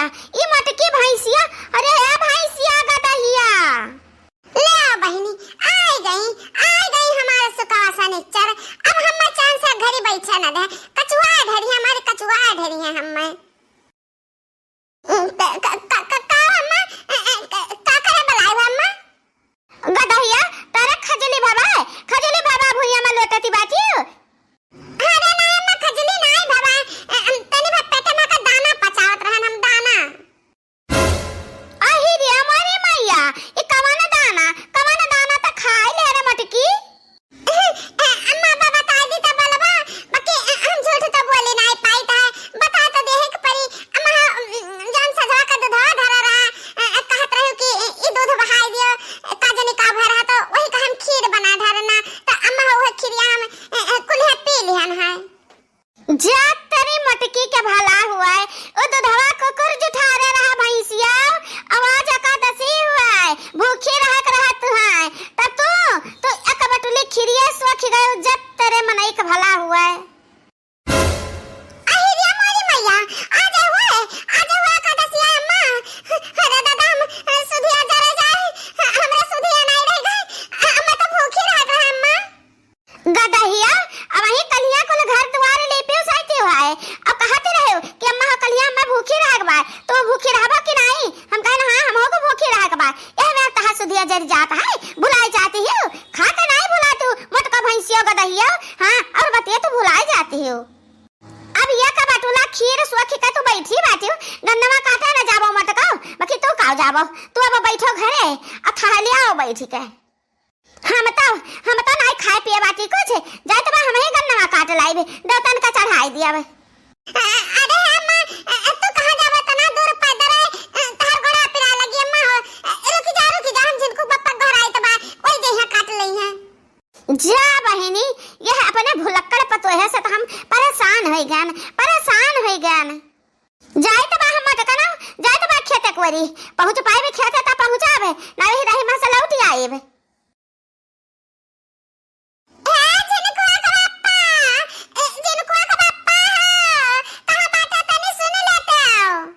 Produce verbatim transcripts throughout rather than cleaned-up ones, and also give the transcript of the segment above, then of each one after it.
ई मोटकी भैंसिया, अरे हे भैंसिया गदहिया। ले आओ बहिनी, आइ गई, आइ गई हमार सुकवा सनिच्चर। अब हम्मे चैन से घरी बैठे न दे, कचुआ ढेरी है हमारी, कचुआ ढेरी है हम्मे। क-, क-, क-, क-, का अम्मा? अ, अ, क-, का करे बुलाए हो अम्मा? गदहिया, तारा खजली भवा, खजली भवा भुइया में लोटती बाटिउ। अरे नाहीं अम्मा, खजली नाहीं भवा, अ, अम, तनी भर पेटे में का दाना पचावत रहन हम, दाना। अही रे मोरी मैया, ई कवन दाना, कवन दाना त खाइ ले रे मोटकी। अम्मा, बा बताइ दी त बोलबा, बाकी हम झूठ त बोली नाहीं पाइत है, बताइ त देहे के परी। अम्मा, जौन सजवा का दूधवा धरा रहा, कहत रही कि ई दूध बहाइ दियो, का जनी का भरा, त वही का हम खीर बनाइ धरना, त अम्मा, उहे खीरिया हम कुल्हे पी लिहन है। जा तरी मोटकी के भला हुआय, उ दुधवा कुकुर जुठारे रहा भैंसिया, आवाज एकादशी हुआय, भूखी रहक रहत हुआय, त तू, तू एक बटुली खीरिये सोखि गयो, जा तरे मनई के भला हुआय। अहि रे मोरी मैया, आज हुआय, आज हुआय एकादशिया अम्मा, अरे दादा, हम सुधिया जरे जाए, हमरा सुधिया नाहीं रह गए, अम्मा त भूखी रहत रहा अम्मा। गदहिया, अबहीं कलिया कुल घर दुआर लीपियो साइती हुआय। अब कहत रहे कि अम्मा हो कलिया अम्मा भूखी रहक बा, तो भूखी रहबो कि नाहीं? हम कहन, हाँ, हमहू को भूखी रहक बा। यह बेर तहा सुधिया जरि जात है, भुलाइ जाती हो। खा के नाहीं भुलातू, मोटका भैंसियो गदहियो। हाँ, और बतिया तू भुलाइ जाती हो। अब ये का बटुला खीर सोखि के तू बैठी बाटिउ, गन्नवा काटे न जाबो मोटका, बाकी तू का जाबो, तू अब बैठो घरे, आ थहलिया आओ बैठ के। हम तो, हम तो नाहीं खाए पिए बाटी कुछ, जाइत बा हमहीं गन्नवा काट लाइब, देवतन का चढ़ाइ दियब। अ-, अरे हे अम्मा, अ, तू कहाँ जाबे तना दूर पैदल, अ, तहार गोड़ा पिराए लगी अम्मा हो, अ, रुकि जा, रुकि जा, हम झिनकू बप्पा घर आइत बा, वही जइहा काट लइहा। जा बहिनी, यह अपने भुलक्कड़ पतोहे से त हम परेसान होइ गएन, परेसान होइ गएन। जाइत बा हम मोटका ना, जाइत बा खेते कोरी, पहुँच पाइबे खेते त पहुँचाबे, ना वही रही मस लौटि आइब। ए, झिनकुआ के बप्पा, ए, झिनकुआ के बप्पा हो, कहाँ बाटे तनी सुन लेते हो।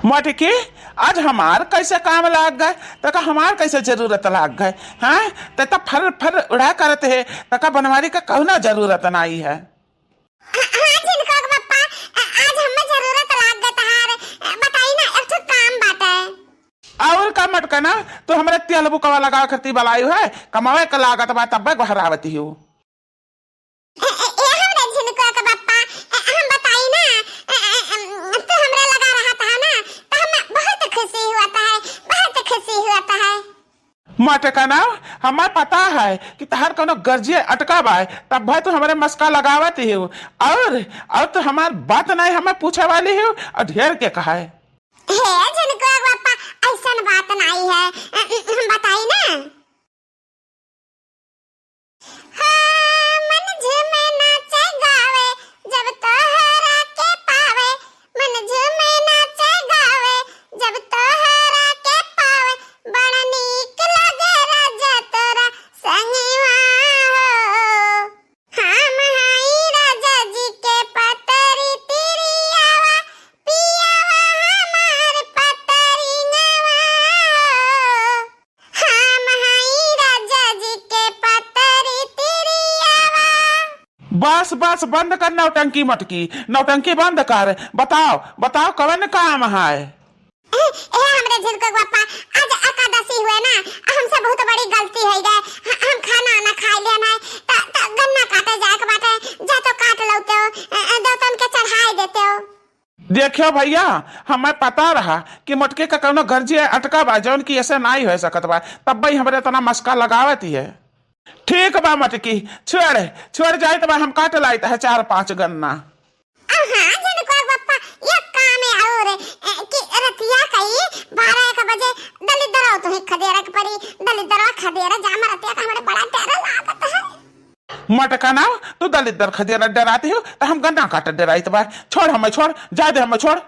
मोटकी, आज हमार कैसे काम लाग गए, तका हमार कैसे जरूरत लाग गए, हाँ? ते त फर फर उड़ा करत है, तका बनवारी का कौनो जरूरत नाहीं है। हाँ, हाँ, झिनकुआ के बप्पा, आ-, आज हमें जरूरत लाग गए तहार, बताई ना, एक ठो काम बाटे। और का मोटका ना, तू हमरे तेल बुकवा लगावे खातिर बलायु है, कमावे के लागत बा, तब्बे गोहरावती हो। ए, ए, ए, हमरे झिनकुआ के बप्पा, ए, हम बताई ना, ए, ए, एम, तू हमरे लगा रहत हा ना, त हमें बहुत खुशी हुआ है, बहुत खुशी हुआ है। मोटका ना, हमें पता है कि तहार कौनो गर्जिया अटका बाय, तब भाई तू हमरे मस्का लगावत ही हो। और, और तू हमार बात नाहीं हमें पूछे वाली हो और ढेर के कहा है। हे झिनकुआ के बप्पा, ऐसन बात नाहीं है, अ, अ, हम बताई ना। हाँ, मन झूमे नाचे गावे, जब तोहरा के पावे। मन झूमे नाचे गावे, जब तोहरा के पावे। बड़ा नीक लागे राजा तोरा संगवा हो। हम हई राजा जी के पतरी तिरियावा, पियावा हमार पतरी नवा हो। हम हई राजा जी के पतरी तिरियावा। बस, बस, बंद कर नौटंकी मोटकी, नौटंकी बंद कर। बताओ, बताओ, कवन काम है? ए, ए, हमरे झिनकुआ के बप्पा, आज एकादशी हुए ना, हमसे बहुत बड़ी गलती होइ गए। ह-, हम खाना ना खाए लेन है, त, त गन्ना काटे जाए के बाटे, जा तो काट लौते हो, अ, अ, देवतन के चढ़ाए देते हो। देखियो भैया, हमें पता रहा कि मोटकी का कौनो गर्जिया अटका बा, जौन कि ऐसे नाहीं होइ सकत बा, तब भाई हमरे इतना मस्का लगावत ही है। ठीक बा मोटकी, छोड़, छोड़ जाइत बा, हम काट लाइत है चार पाँच गन्ना। अ, हाँ, झिनकुआ के बप्पा, एक काम है और, अ, कि रतिया कई बारह एक बजे दलिद्दरवा तुही खदेरे के परी, दलिद्दरवा खदेरे जाम रतिया का हमरे बड़ा डर लागत है। मोटका ना, तू दलिद्दर खदेरे डराती हो, त हम गन्ना काटे डराइत बा। छोड़ हमें, छोड़, जाए दे हमें, छोड़।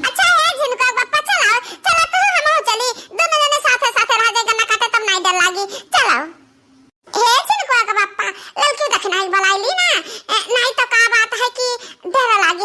अच्छा हे झिनकुआ के बप्पा, चलो, चलो तू हमहू चली, दोनों जने साथे साथे रह जाए, गन्ना काटे तब नाहीं डर लागी, चलो। हे झिनकुआ के बप्पा, ललकी दखिनाई बुलाई ली ना, ए, नाहीं तो का बात है कि डर लागी।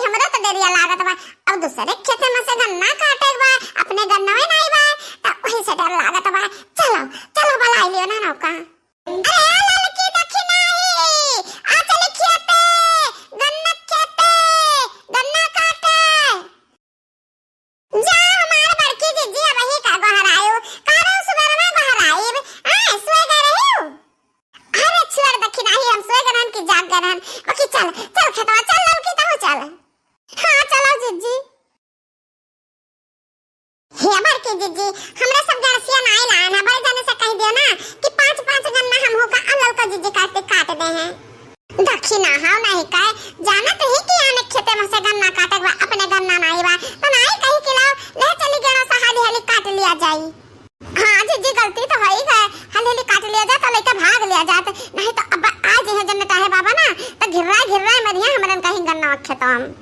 गलती तो होई गए, हली हली काट लिया जात, लइका भाग लिया जात, नहीं तो अब आ जइहैं जब नेटाहे बाबा ना, तो घिर्राए घिर्राए मरिहैं हमरन कहीं गन्ना खेतवा में।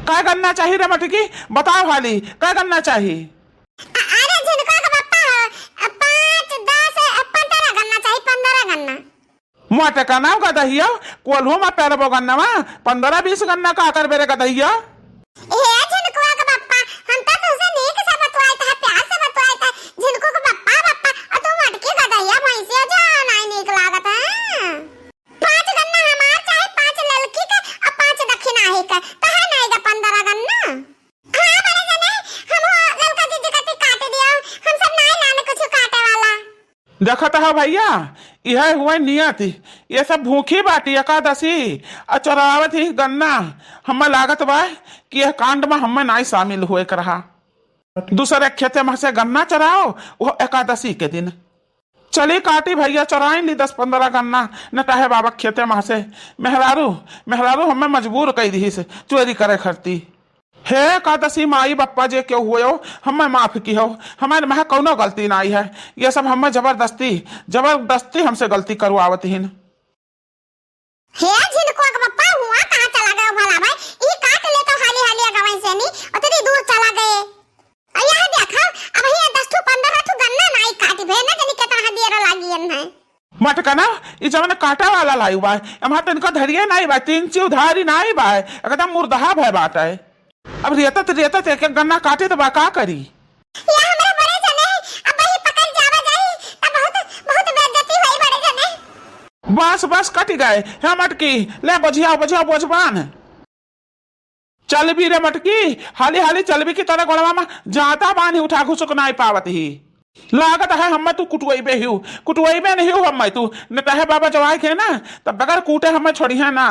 का गन्ना चाही रे मटकी? बताओ हाली, का गन्ना चाही? अ-, अरे झिनकवा के बप्पा हो, अ, पाँच, दस, अ, पन्द्रह गन्ना चाही, पन्द्रह गन्ना। मोटकनवा गदहिया, कोल्हू में पेरबो गन्नवा, पन्द्रह बीस गन्ना का करबे रे गदहिया? ए झिनकवा के बप्पा, हम तो तुझसे नीक से बतुआइत है, प्यार से बतुआइत है, झिनकू के बप्पा, बप्पा, और तू मोटकी गदहिया भैंसिया जो नाई नीक लागत है। पाँच गन्ना हमार चाहे, पाँच ललकी के, और पाँच दक्षिणाही के, तो है नाई गा पन्द्रह गन्ना। हाँ, बड़े जने, हम हो ललका जीजी कती काट दिया, हम सब नाई लाने कुछ काटे वाला। देखत हो भैया, यह हुए नियत, ये सब भूखी बाटी एकादशी, आ चोरावत ही गन्ना। हमें लागत बा कि यह कांड में हमें नाई शामिल हुए के रहा। दूसरे खेते में से गन्ना चोराओ, वो एकादशी के दिन। चली काटी भैया, चोराई ली दस पन्द्रह गन्ना नेटाहे बाबा खेते में से। मेहरारू, मेहरारू हमें मजबूर कई दिहिस चोरी करे खरती। हे एकादशी माई बप्पा जे केहू हुयो, हमें माफ किहो, हमारे महा कौनो गलती नाई है। ये सब हमें जबरदस्ती, जबरदस्ती हमसे गलती करवावत हिन। हे झिनकुआ के बप्पा, हुआ कहाँ चला गयो भला भाई? ई काट ले तो हाली हाली अगवाई से नी, उतनी दूर चला गए। और यह देखो, अब ये दस ठो पन्द्रह ठो गन्ना नाई काटी भे, ना जानी कितना देर लागी है। मटकना, ई जवन काटा वाला लाई बा, एमा तनिको धरिये नाई बा, तीन ची उधारी नाई बा, एकदम मुर्दहा भय बाटे। अब रेतत रेतत एक एक गन्ना काटे तो बा, का करी? या हमरा बड़े जने, अब वही पकड़ जावा जाई, तब बहुत, बहुत बेइज्जती होई बड़े जने। बस, बस, कटि गए। हे मटकी, ले बोझिया, बोझिया, बोझ बांध। चलबी रे मटकी, हाली हाली चलबी कि तोरे गोड़वा में जाता बान्ही उठा घुसुक नाई पावत ही। लागत है हमें तू कुटवइबे हिउ, कुटवइबे नहीं हिउ हमें तू, नेटाहे बाबा जवाई के ना, तब बगैर कूटे हमें छोड़िहे ना।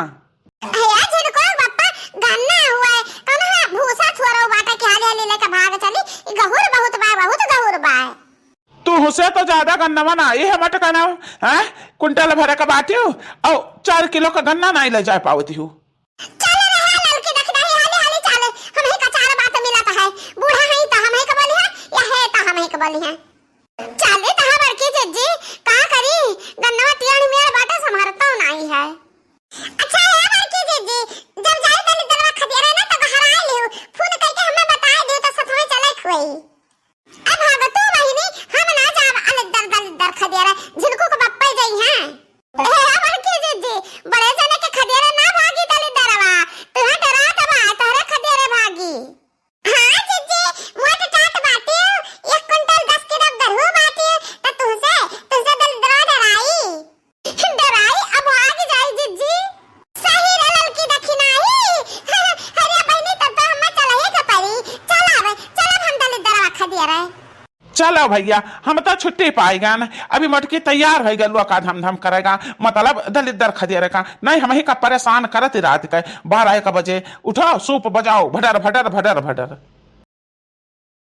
अया झिनकुआ बप्पा, गन्ना हुआ है, कौन है भूसा थुअरो बाटा कि हाली हाली लेके भाग चली, ई गहुर बहुत बा, बहुत गहुर बा। तू हुसे तो ज्यादा गन्नवा ना, ये मटकनवा, हैं? कुंटल भरे का बाटियो, और चार किलो का गन्ना नाई ले जाए पावती हूँ। चल रे, हाँ, ललकी दखिनाही, हाली, हाली चल, हमही का चार बात मिलत है, बूढ़ा है तो हमही का बोली है, या है तो हमही का बोली है। चल रे, तहाँ बड़की जिज्जी, का करी, गन्नवा टियाणी मेर बाटे, संभरतो नाई है। अच्छा, हे बड़की जिज्जी, जब जाई दलिद्दरवा खदेरे ना, तो बहराए लिहू, फोन करके हमें बताए दियो, तो सथवे चले खुई। अब भागो तू बहिनी, हम ना जाब अलिद्दर दलिद्दर खदेरे, झिनकू के बप्पे जइहें। हे बड़की जिज्जी, बड़े जने के खदेरे ना भागी दलिद्दरवा, तुहे डरात बा, तोहरे खदेरे भागी। हाँ जिज्जी, मोट टाट बाटियो, एक कुंटल दस किलो गहूँ बाटियो, त तुहसे, तुहसे दलिद्दरवा डराई। डराई अब भाग जाई जिज्जी। सही रे ललकी दखिनाही। अरे बहिनी, तब तो हमें चलहे के पड़ी। चल अब, चल अब हम दलिद्दरवा खदेरे। चलो भैया, हम तो छुट्टी पाई गन। अभी मटकी तैयार होइ गलुआ का धम धम करेगा, मतलब दलिद्दर खदेरे का। नहीं, हमही का परेशान करत रात के बारह एक बजे। उठो, सूप बजाओ, भडर भडर भडर भडर।